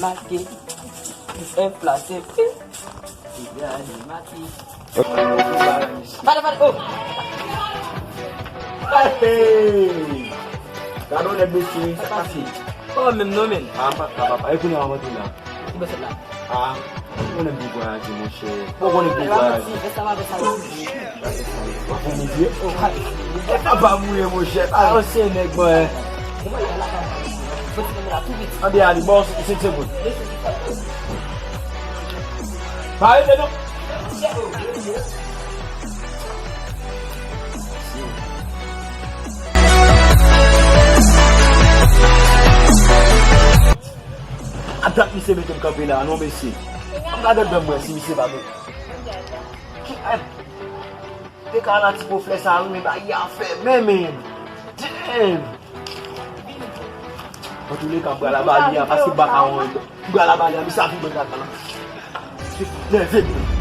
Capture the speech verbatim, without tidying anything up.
Make. F la, se fi. Gade, make. Pale, pale, oh! Hey! Gade yon nèg mesye, sa k pase? Oh, menm non, men. Ah, m pa t ka, papa. E kounye a w ap antre la? Ki bò sot la? Ah, ou konnen m te vwayaje, monchè. Ou konnen m te vwayaje. Fè sa, fè sa. W ap fè mizye? E pa pa mouye, monchè. Ah, ou se nèg, mwen. Anbe a li, ba w senk segonn. Pa rete, non. A dat misye mete m kanpe la, non, mesye. Ann gade anndan m wè si misye pa mete. Ki, eh, te ka la ti po flè sa, wi, men bagay a fè, men, men. Damn! Antouleka, m pral aba li a, paske m pa ka wè. M pral aba li a, misye ap vin mwen gade la. Nève m.